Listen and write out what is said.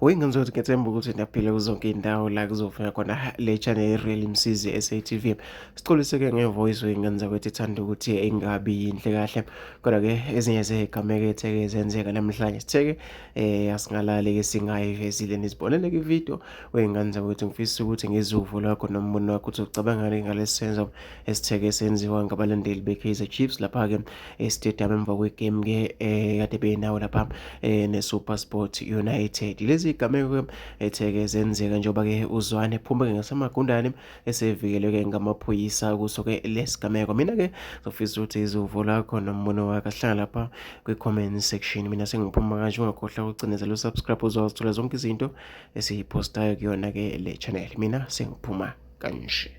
Uyingenza ukuthi ngethemba ukuthi niyaphila kuzonke iy'ndawo la kuzofika khona le channel e-Real Msizi SATV. Sicoliseke ngevoice uyingenza kwethu ithanda ukuthi ingabi yinhle kahle. Kodwa-ke ezinye zey'gameko ey'theke zenzeka namhlanje sitheke asingalali-ke singayivezile nizibonele-ke ividiyo uyingenza kwethu. Ngifisa ukuthi ngizuvo lwakho nombono wakho ukuthi ucabangani ngalesi senzo esitheke senziwa ngabalandeli be-Kaizer Chiefs lapha-ke e-stadium emva kwegame-ke kade benawo lapha ne-SuperSport United. Lezi gameko etheke zenzeka njengoba-ke uZwane ephuma-ke ngasemagundane esevikelwe-ke ngamaphoyisa kuso-ke lesigameko. Mina-ke ngizofisa ukuthi izuvo lakho nombono wakho asihlala lapha kwi-comment section. Mina sengiphuma kanje, ungakhohlwa ukucinezela usubscribe uzozithola zonke izinto esiyiphostayo kuyona-ke le channel. Mina sengiphuma kanje.